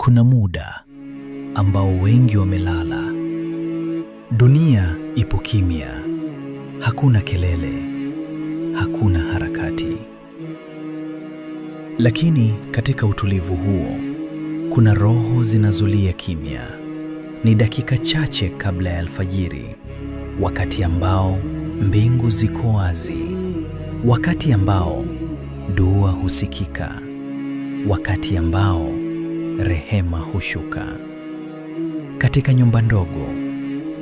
Kuna muda ambao wengi wamelala. Dunia ipo kimya, hakuna kelele, hakuna harakati. Lakini katika utulivu huo, kuna roho zinazolia kimya. Ni dakika chache kabla ya alfajiri, wakati ambao mbingu ziko wazi, wakati ambao dua husikika, wakati ambao rehema hushuka. Katika nyumba ndogo,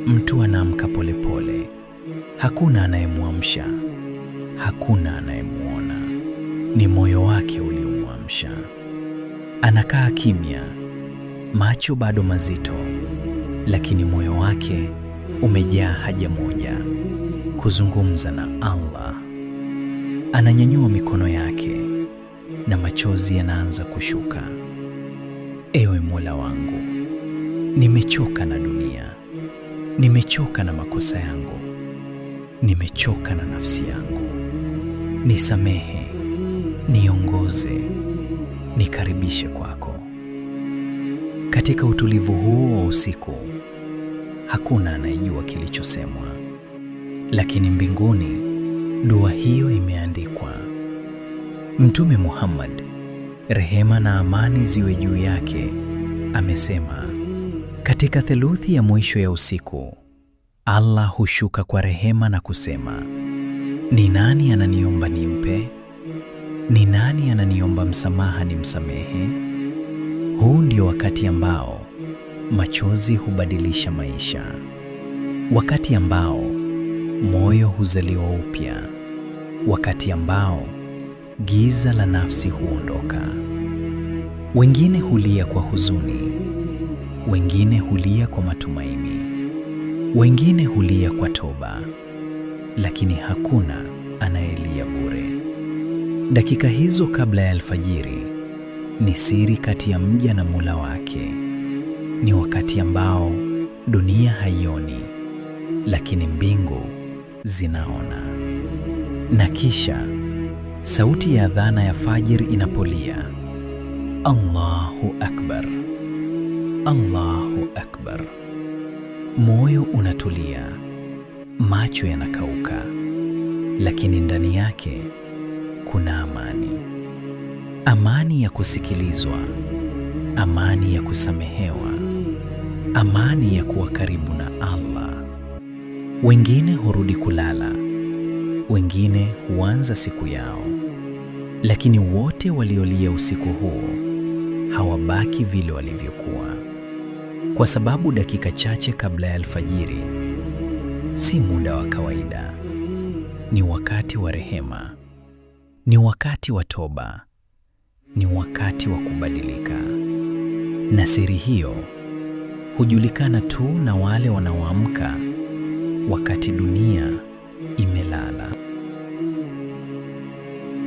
mtu anaamka polepole. Hakuna anayemwamsha, hakuna anayemwona. Ni moyo wake uliomwamsha. Anakaa kimya, macho bado mazito, lakini moyo wake umejaa haja moja: kuzungumza na Allah. Ananyanyua mikono yake na machozi yanaanza kushuka. Ewe Mola wangu, nimechoka na dunia, nimechoka na makosa yangu, nimechoka na nafsi yangu. Nisamehe, niongoze, nikaribishe kwako. Katika utulivu huo wa usiku, hakuna anayejua kilichosemwa, lakini mbinguni dua hiyo imeandikwa. Mtume Muhammad, rehema na amani ziwe juu yake, amesema, katika theluthi ya mwisho ya usiku, Allah hushuka kwa rehema na kusema, ni nani ananiomba nimpe? Ni nani ananiomba msamaha nimsamehe? Huu ndio wakati ambao machozi hubadilisha maisha, wakati ambao moyo huzaliwa upya, wakati ambao giza la nafsi huondoka. Wengine hulia kwa huzuni, wengine hulia kwa matumaini, wengine hulia kwa toba, lakini hakuna anayelia bure. Dakika hizo kabla ya alfajiri ni siri kati ya mja na Mola wake. Ni wakati ambao dunia haioni, lakini mbingu zinaona. Na kisha sauti ya adhana ya fajiri inapolia, Allahu Akbar, Allahu Akbar, moyo unatulia, macho yanakauka, lakini ndani yake kuna amani. Amani ya kusikilizwa, amani ya kusamehewa, amani ya kuwa karibu na Allah. Wengine hurudi kulala, wengine huanza siku yao, lakini wote waliolia usiku huo hawabaki vile walivyokuwa, kwa sababu dakika chache kabla ya alfajiri si muda wa kawaida. Ni wakati wa rehema, ni wakati wa toba, ni wakati wa kubadilika. Na siri hiyo hujulikana tu na wale wanaoamka wakati dunia imelala.